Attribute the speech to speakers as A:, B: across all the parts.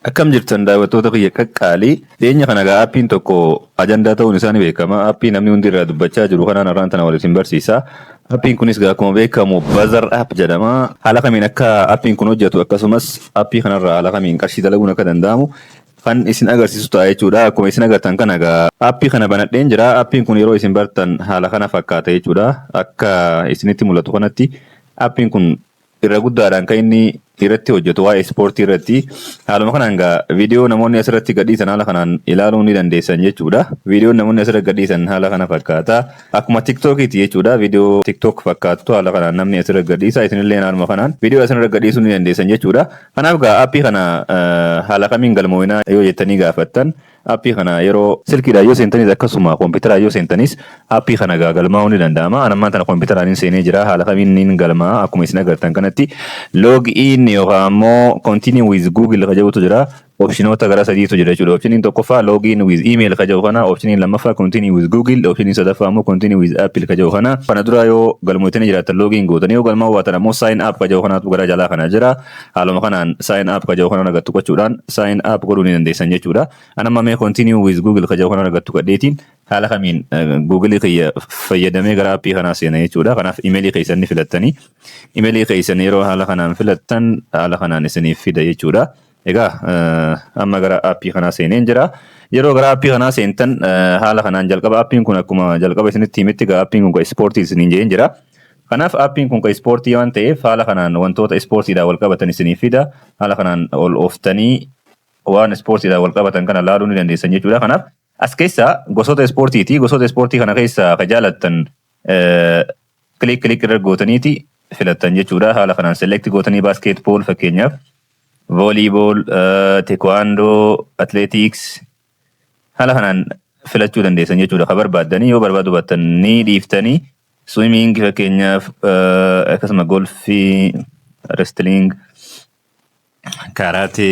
A: Akkam jirtan, daawwattoota kiyya qaqqaalii? Dhiyeenya kana egaa aappiin tokko ajandaa ta'uun isaa ni beekama. Aappii namni hundi irraa dubbachaa jiru kanaan har'aan tana wal isin barsiisa. Aappiin kunis egaa akkuma beekamu Buzzer App jedhama. Haala kamiin akka aappiin kun hojjetu, akkasumas aappii kanarraa haala kamiin qarshii dalaguun akka danda'amu kan isin agarsiisu ta'a jechuudha. Akkuma isin agartan kana egaa aappii kana banadheen jira. Aappiin kun yeroo isin bartan haala kana fakkaata jechuudha. Akka isinitti mul'atu kanatti aappiin kun irra guddaadhaan kan inni irratti hojjetu waa'ee ispoortii irratti. Haaluma kanaan egaa viidiyoo namoonni asirratti gadhiisan haala kanaan ilaaluu ni dandeessan jechuudha. Viidiyoon namoonni asirratti gadhiisan haala kana fakkaata. Akkuma TikTokiiti jechuudha. Viidiyoo TikTok fakkaattu haala kanaan namni asirratti gadhiisa. Isinillee haaluma kanaan viidiyoo asirratti gadhiisuu ni dandeessan jechuudha. Kanaaf egaa aappii kana haala kamiin galmoofnaa yoo jettanii gaafattan, aappii kana yeroo silkiidhaan yoo seentanis akkasuma kompiitaraan yoo seentanis aappii kana egaa galmaa'uu ni danda'ama. Ani ammaan tana kompiitaraan hin seenee jira. Haala kamiin niin galmaa'a? Akkuma isin agartan kanatti log in yookaan ammoo continue with Google ka jedhutu jira. Opshinoota gara sadiitu jira jechuudha. Opshiniin tokkoffaa log in with email ka jedhu kana, opshiniin lammaffaa continue with Google, opshiniin sadaffaa ammoo continue with Apple ka jedhu kana. Kana dura yoo galmootanii jiraattan log in gootanii, yoo galmaa'uu baatan ammoo sign up ka jedhu kanaatu gara jalaa kana jira. Haaluma kanaan sign up ka jedhu kana argattu gochuudhaan sign up godhuu ni dandeessan jechuudha. Ani amma mee continue with Google ka jedhu kana argattu gadheetiin haala kamiin Google kiyya fayyadamee gara aappii kanaa seena jechuudha. Kanaaf imeelii keessan ni filattanii, imeelii keessan yeroo haala kanaan filattan haala kanaan isiniif fida jechuudha. Egaa amma gara aappii kanaa seeneen jira. Yeroo gara aappii kanaa seentan haala kanaan jalqaba aappiin kun akkuma jalqaba isinitti himetti egaa aappiin kun kan ispoortii isiniin jedheen jira. Kanaaf aappiin kun kan ispoortii waan ta'eef haala kanaan wantoota ispoortiidhaan wal qabatan isiniif fida. Haala kanaan ol ooftanii waan ispoortiidhaan wal qabatan kana laaluu ni dandeessan jechuudha. Kanaaf as keessa gosoota ispoortiiti. Gosoota ispoortii kana keessa ka jaalattan click click irra gootaniiti filattan jechuudha. Haala kanaan select gootanii basketball fakkeenyaaf, volleyball, taekwondo, athletics haala kanaan filachuu dandeessan jechuudha. Ka barbaaddanii yoo barbaadu baattan ni dhiiftanii, swimming fakkeenyaaf, akkasuma golfii, wrestling, karate,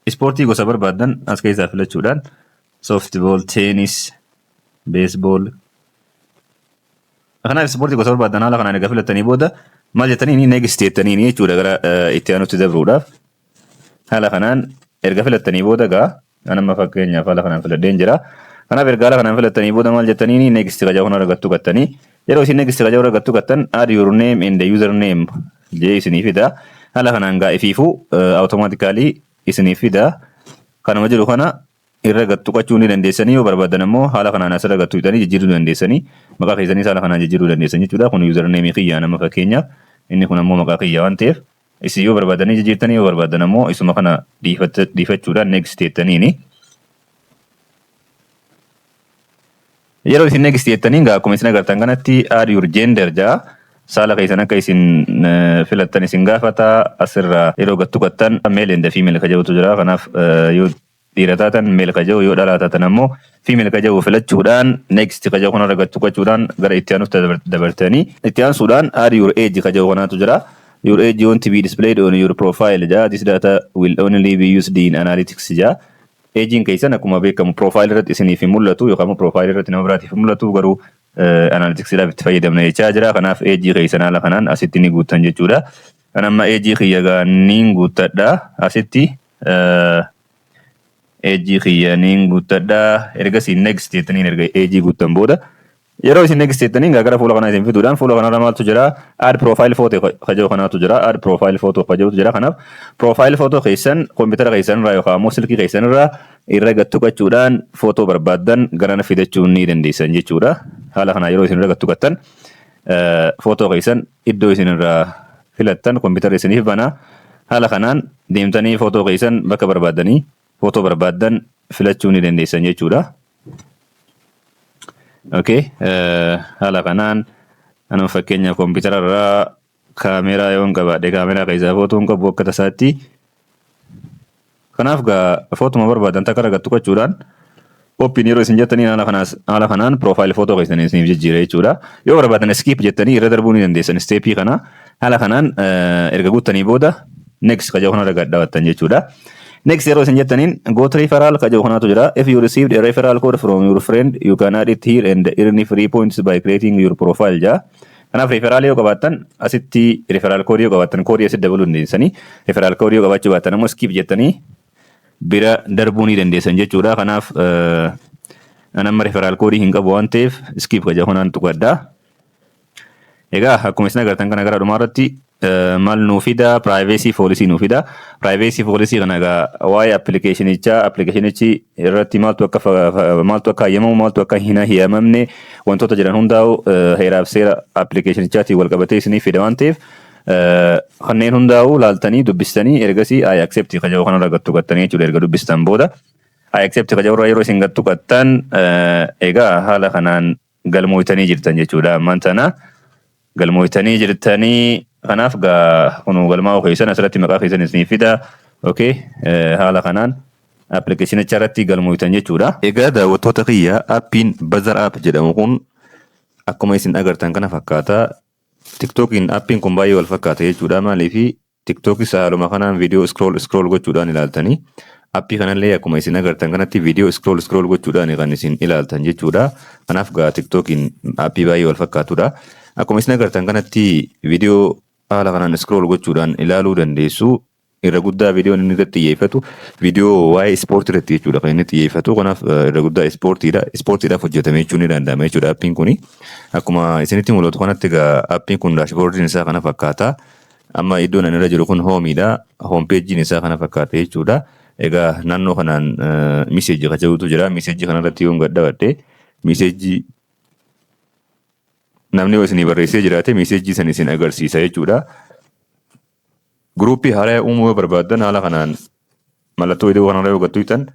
A: ispoortii gosa barbaaddan as keessaa filachuudhaan softball, tennis, baseball. Kanaaf ispoortii gosa barbaaddan haala kanaan egaa filattanii booda maal jettanii ni next jettanii jechuudha gara itti aanutti dabruudhaaf. Haala kanaan erga filattanii booda egaa an amma fakkeenyaaf haala kanaan filadheen jira. Kanaaf erga haala kanaan filattanii booda maal jettanii ni next ka jedhu argattu gattanii, yeroo isin next ka jedhu argattu gattan add your name and the user name jee isinii fida. Haala kanaan gaa ifiifuu automatically isinii fida. Kanuma jiru kana irra tuqachuu ni dandeessanii, yoo barbaadan ammoo haala kanaan asirra gad tuqxanii jijjiiruu dandeessanii, maqaa keessaniis haala kanaan jijjiiruu dandeessan jechuudha. Kun user name kiyyaa nama fakkeenyaaf, inni kun ammoo maqaa kiyya waan ta'eef isin yoo barbaadanii jijjiirtanii, yoo barbaadan ammoo isuma kana dhiifachuudhaan next jettaniini. Yeroo isin next jettaniin gaa akkuma isin agartan kanatti add your gender jaa, saala keessan akka isin filattan isin gaafata. Asirraa yeroo gad tuqattan male and female ka jedhutu jira. Kanaaf yoo dhiira taatan male ka jedhu, yoo dhalaa taatan ammoo female ka jedhu filachuudhaan next ka jedhu kanarra gad tuqachuudhaan gara itti aanutti dabartanii, itti aansuudhaan add your age ka jedhu kanaatu jira. Your age won't be displayed on your profile jaa. This data will only be used in analytics jaa. Ageiin keessan akkuma beekamu profile irratti isiniif hin mul'atu yookaan immoo profile irratti nama biraatiif hin mul'atu, garuu analyticsiidhaaf itti fayyadamna jechaa jira. Kanaaf ageii keessan haala kanaan asitti ni guuttan jechuudha. Kan amma ageii kiyya gaa niin guuttadha asitti. Ageii kiyya niin guuttadha. Ergasii next jettaniin erga ageii guuttan booda, yeroo isin next jettaniin gaa gara fuula kanaa isin fiduudhaan fuula kanarra maaltu jira? Add profile photo ka jedhu kanaatu jira. Add profile photo ka jedhutu jira. Kanaaf profile photo keessan koompitara keessan irraa yookaan ammoo silkii keessan irraa irra gad tuqachuudhaan footoo barbaaddan garana fidachuu ni dandeessan jechuudha. Haala kanaa yeroo isin irra gad tuqattan footoo keessan iddoo isin irraa filattan koompitara isiniif bana. Haala kanaan deemtanii footoo keessan bakka barbaaddanii footoo barbaaddan filachuu ni dandeessan jechuudha. Okay, haala kanaan anuma fakkeenyaaf koompitara irraa kaameraa yoon qabaadhe, kaameraa keessaa footoo hin qabu akka tasaatti. Kanaaf gaa footuma barbaadan takka irra gad tuqachuudhaan open yeroo isin jettanii haala kanaan profile footoo keessan isiniif jijjiira jechuudha. Yoo barbaadan skip jettanii irra darbuu ni dandeessan stepii kana. Haala kanaan erga guuttanii booda next ka jedhu kanarra gad dhaawattan jechuudha. Next yeroo isin jettaniin got referral ka jedhu kanaatu jira. If you received a referral code from your friend, you can add it here and earn free points by creating your profile jaa. Kanaaf referral yoo qabaattan, asitti referral code yoo qabaattan, koodii asitti dabaluu dandeessanii, referral code yoo qabaachuu baattan ammoo skip jettanii bira darbuu ni dandeessan jechuudha. Kanaaf an amma referral code hin qabu waan ta'eef skip ka jedhu kanaan tuqadha. Egaa akkuma isin agartan kana gara dhumaarratti maal nuu fida? Privacy policy nuu fida. Privacy policy kana egaa waa'ee applicationichaa, applicationichi irratti maaltu akka hayyamamu, maaltu akka hin hayyamamne, wantoota jiran hundaa'u heeraaf seera applicationichaatiin wal qabatee isinii fida waan ta'eef, kanneen hundaa'u laaltanii dubbistanii ergasii "I accept" ka jedhu kanarra gad tuqattanii jechuudha. Erga dubbistan booda "I accept" ka jedhu irra yeroo isin gad tuqattan, egaa haala kanaan galmooytanii jirtan jechuudha. Ammaan tana galmooytanii jirtanii. Kanaaf gaa kunu galmaa'uu keessan asirratti maqaa keessan isinii fida. Okay, haala kanaan applicationicha irratti galmooytan jechuudha. Egaa daawwattoota kiyya, appiin Buzzer App jedhamu kun akkuma isin agartan kana fakkaata. TikTokiin appiin kun baay'ee wal fakkaata jechuudha. Maaliifi TikTokis haaluma kanaan viidiyoo scroll scroll gochuudhaan ilaaltanii, appii kanallee akkuma isin agartan kanatti viidiyoo scroll scroll gochuudhaan kan isin ilaaltan jechuudha. Kanaaf gaa TikTokiin appii baay'ee wal fakkaatudha. Akkuma isin agartan kanatti viidiyoo haala kanaan scroll gochuudhaan ilaaluu dandeessu. Irra guddaa viidiyoon inni irratti xiyyeeffatu viidiyoo waa'ee ispoortii irratti jechuudha kan inni xiyyeeffatu. Kanaaf irra guddaa ispoortiidha. Ispoortiidhaaf hojjetame jechuun ni danda'ama jechuudha appiin kuni. Akkuma isinitti mul'atu kanatti egaa appiin kun dashboardiin isaa kana fakkaata. Amma iddoon ani irra jiru kun homeiidha. Home pageiin isaa kana fakkaata jechuudha. Egaa naannoo kanaan message kan jedhutu jira. Message kanarratti yoon gad dhaabadhe, message namni yoo isinii barreessee jiraate message san isin agarsiisa jechuudha. Groupii haaraa uumuu yoo barbaaddan, haala kanaan mallattoo iddoo kanarra yoo gad tuqxan,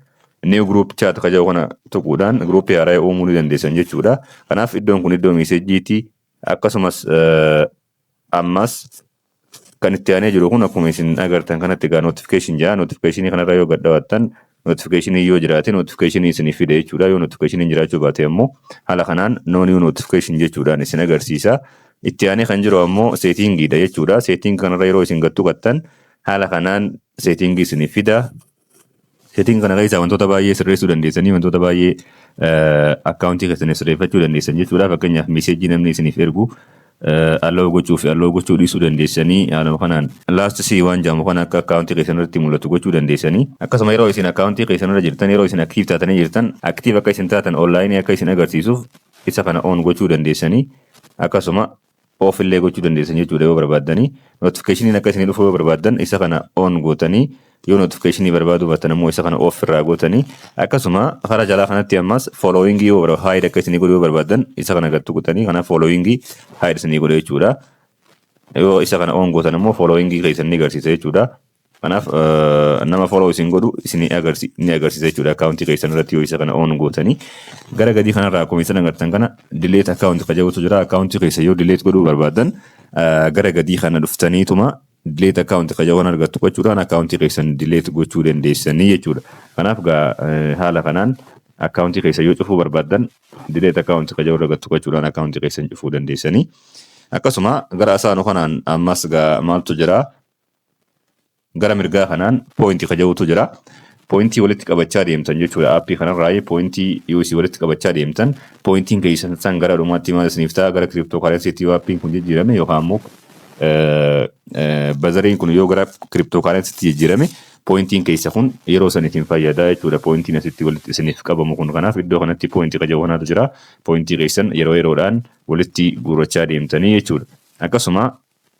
A: new group chat ka jedhu kana tuquudhaan groupii haaraa uumuu ni dandeessan jechuudha. Kanaaf iddoon kun iddoo messageiiti. Akkasumas ammas kan itti aanee jiru kun akkuma isin agartan kanatti egaa notification jedha. Notificationii kanarra yoo gad dhaawattan, notificationii yoo jiraate notificationii isiniif fida jechuudha. Yoo notificationiin jiraachuu baate ammoo haala kanaan no new notification jechuudhaan isin agarsiisa. Itti aanee kan jiru ammoo settingiidha jechuudha. Setting kanarra yeroo isin gad tuqattan, haala kanaan settingii isiniif fida. Setting kana keessaa wantoota baay'ee sirreessuu dandeessanii, wantoota baay'ee accountii keessanii sirreeffachuu dandeessan jechuudha. Fakkeenyaaf message namni isiniif ergu allow gochuu fi allow gochuu dhiisuu dandeessanii, haaluma kanaan last seen waan jedhamu kana akka accountii keessan irratti mul'atu gochuu dandeessanii, akkasuma yeroo isin accountii keessan irra jirtan, yeroo isin active taatanii jirtan, active akka isin taatan onlineii akka isin agarsiisuuf isa kana on gochuu dandeessanii, akkasuma off illee gochuu dandeessan jechuudha yoo barbaaddanii. Notificationiin akka isinii dhufu yoo barbaaddan isa kana on gootanii, yoo notificationii barbaaduu baattan ammoo isa kana off irraa gootanii, akkasuma karaa jalaa kanatti ammas followingii yoo hide akka isinii godhu yoo barbaaddan isa kana gad tuqxanii, kanaaf followingii hide isinii godhu jechuudha. Yoo isa kana on gootan ammoo followingii keessan ni agarsiisa jechuudha. Kanaaf nama follow isin godhu isin ni agarsiisa jechuudha accountii keessan irratti yoo isa kana on gootanii. Gara gadii kanarraa akkuma isin agartan kana delete account ka jedhutu jira. Accountii keessa yoo delete godhuu barbaaddan, gara gadii kana dhuftaniituma delete account ka jedhu argattu gochuudhaan accountii keessan delete gochuu dandeessanii jechuudha. Kanaaf gaa haala kanaan accountii keessa yoo cufuu barbaaddan, delete account ka jedhu argattu gochuudhaan accountii keessan cufuu dandeessanii. Akkasuma gara asaanu kanaan ammas gaa maaltu jira? Gara mirgaa kanaan pointii ka jedhutu jira. Pointii walitti qabachaa deemtan jechuudha. Appii kanarraa pointii yoo isin walitti qabachaa deemtan, pointiin keessan san gara dhumaatti maal isiniif ta'a? Gara crypto currencyitti yoo appiin kun jijjiirame yookaan immoo Buzzeriin kun yoo gara crypto currencyitti jijjiirame, pointiin keessa kun yeroo san isin fayyada jechuudha. Pointiin asitti walitti isiniif qabamu kun, kanaaf iddoo kanatti pointii qajeeluu kanaatu jira. Pointii keessan yeroo yeroodhaan walitti guurrachaa deemtanii jechuudha. Akkasuma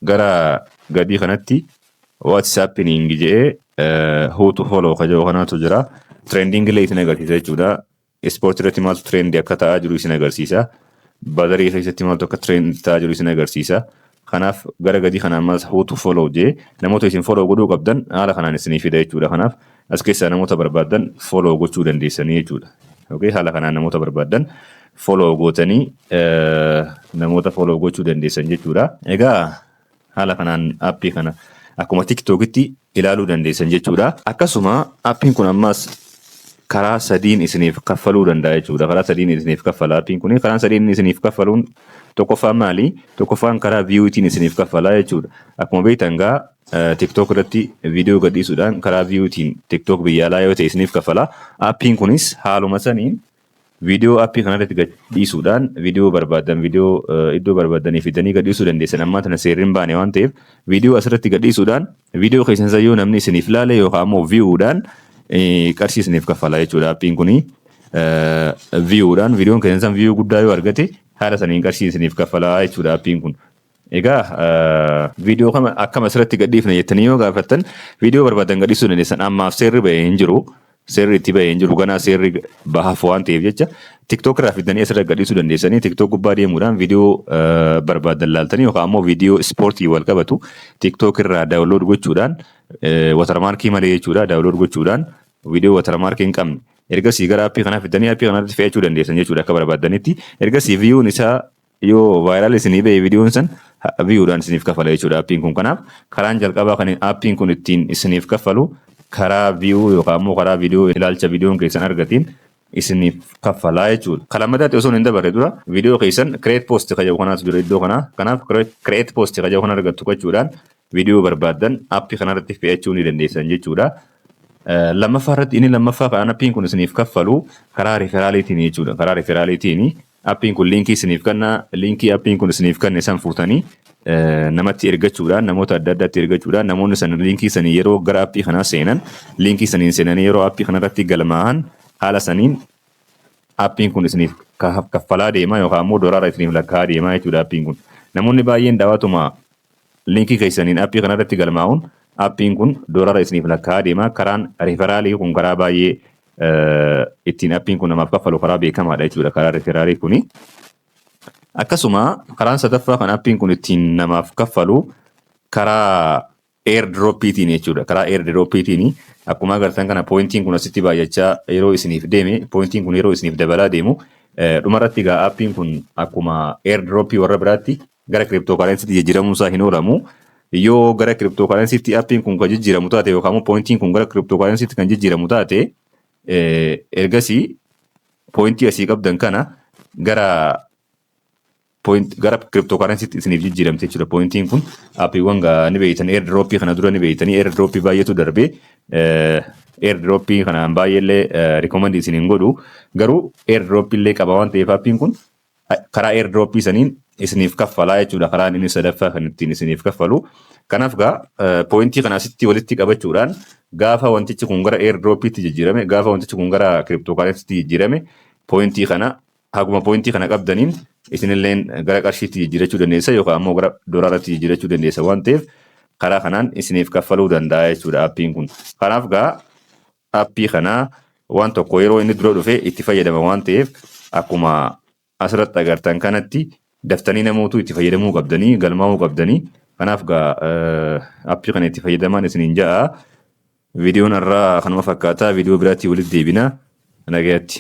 A: gara gadii kanatti "What's happening" jedhee "who to follow" qajeeluu kanaatu jira. Trending illee isin agarsiisa jechuudha. Ispoortii irratti maaltu trendii akka ta'aa jiru isin agarsiisa. Buzzerii keessatti maaltu akka trend ta'aa jiru isin agarsiisa. Kanaaf gara gadii kana ammas "who to follow" jee namoota isin follow godhuu qabdan haala kanaan isinii fida jechuudha. Kanaaf as keessaa namoota barbaaddan follow gochuu dandeessanii jechuudha. Okay, haala kanaan namoota barbaaddan follow gootanii namoota follow gochuu dandeessan jechuudha. Egaa haala kanaan appii kana akkuma TikTokitti ilaaluu dandeessan jechuudha. Akkasuma appiin kun ammas karaa sadiin isiniif kaffaluu danda'a jechuudha. Karaa sadiin isiniif kaffala appiin kun. Karaan sadiin isiniif kaffaluun tokkoffaan maali? Tokkoffaan karaa viewtiin isiniif kaffala jechuudha. Akkuma beektan gaa TikTok irratti viidiyoo gadhiisuudhaan karaa viewtiin TikTok biyya alaa yoo ta'e isiniif kaffala. Appiin kunis haaluma saniin viidiyoo appii kanarratti gadhiisuudhaan viidiyoo barbaadan, viidiyoo iddoo barbaadanii fidanii gadhiisuu dandeessan. Ammaa tana seerri hin baane waan ta'eef, viidiyoo asirratti gadhiisuudhaan viidiyoo keessan yoo namni isiniif ilaale yookaan ammoo viewdhaan qarshii isiniif kaffala jechuudha appiin kuni. Viewdhaan viidiyoon keessan san view guddaa yoo argate, haala saniin qarshii isiniif kaffalaa jechuudha appiin kun. Egaa viidiyoo kama akkam asirratti gadhiifna jettanii yoo gaafattan, viidiyoo barbaadan gadhiisuu dandeessan. Ammaaf seerri bahee hin jiru. Seerri itti bahee hin jiru, ganaa seerri bahaaf waan ta'eef jecha TikTok irraa fidanii asirra gadhiisuu dandeessanii. TikTok gubbaa deemuudhaan viidiyoo barbaadan laaltanii yookaan ammoo viidiyoo ispoortii wal qabatu TikTok irraa download gochuudhaan, watermarkii malee jechuudha, download gochuudhaan viidiyoo watermarkii hin qabne ergasii gara appii kanaa fidanii appii kanarratti fe'achuu dandeessan jechuudha akka barbaadanitti. Ergasii viewun isaa yoo viral isinii ba'e, viidiyoon san viewdhaan isiniif kafala jechuudha appiin kun. Kanaaf karaan jalqabaa kan appiin kun ittiin isiniif kaffalu karaa view yookaan immoo karaa viidiyoo ilaalcha viidiyoon keessan argatiin isiniif kaffalaa jechuudha. Kan lammataatti osoo hin dabarre dura viidiyoo keessan create post kan jedhu kanaatu jira iddoo kanaa. Kanaaf create post kan jedhu kana argattu gochuudhaan viidiyoo barbaaddan appii kanarratti fe'achuu ni dandeessan jechuudha. Lammaffaa irratti, inni lammaffaa kan appiin kun isiniif kaffalu karaa referraliitiin jechuudha. Karaa referraliitiin appiin kun linkii isiniif kenna. Linkii appiin kun isiniif kenne san fuutanii namatti ergachuudhaan, namoota adda addaatti ergachuudhaan, namoonni san linkii sanii yeroo gara appii kanaa seenan, linkii saniin seenanii yeroo appii kanarratti galmaa'an, haala saniin appiin kun isiniif kaffalaa deema yookaan immoo doolaara isiniif lakkaa'aa deema jechuudha appiin kun. Namoonni baay'een daawwatuma linkii keessaniin appii kanarratti galmaa'uun appiin kun doolaara isiniif lakkaa'aa deema. Karaan referralii kun karaa baay'ee ittiin appiin kun namaaf kaffalu karaa beekamaadha jechuudha karaa referralii kuni. Akkasuma karaan sadaffaa kan appiin kun ittiin namaaf kaffalu karaa airdroppiitiin jechuudha. Karaa airdroppiitiin akkuma agartan kana pointiin kun asitti baay'achaa yeroo isiniif deeme, pointiin kun yeroo isiniif dabalaa deemu, dhumarratti egaa appiin kun akkuma airdroppii warra biraatti gara cryptocurrencytti jijjiiramuu isaa hin oolamu. Yoo gara cryptocurrencytti appiin kun kan jijjiiramu taate yookaan immoo pointiin kun gara cryptocurrencytti kan jijjiiramu taate, ergasii pointii asii qabdan kana gara cryptocurrencytti isiniif jijjiiramte jechuudha. Pointiin kun appiiwwan ni beeytan, airdroppii kana dura ni beeytanii, airdroppii baay'eetu darbee. Airdroppii kanaan baay'eellee recommend isin hin godhu, garuu airdroppii illee qaba waan ta'eef appiin kun karaa airdroppii saniin isiniif kaffalaa jechuudha. Karaan inni sadaffaa kan ittiin isiniif kaffalu. Kanaaf gaa pointii kana asitti walitti qabachuudhaan gaafa wantichi kun gara airdroppiitti jijjiirame, gaafa wantichi kun gara cryptocurrencytti jijjiirame, pointii kana haguma pointii kana qabdaniin isinilleen gara qarshiitti jijjiirachuu dandeessa yookaan ammoo gara doolaaratti jijjiirachuu dandeessa waan ta'eef karaa kanaan isiniif kaffaluu danda'a jechuudha appiin kun. Kanaaf gaa appii kanaa waan tokko yeroo inni dura dhufe itti fayyadama waan ta'eef, akkuma asirratti agartan kanatti daftanii namootu itti fayyadamuu qabdanii, galmaa'uu qabdanii. Kanaaf gaa appii kana itti fayyadamaan isiniin ja'a. Viidiyoon irraa kanuma fakkaataa, viidiyoo biraatti walitti deebina. Nagaatti.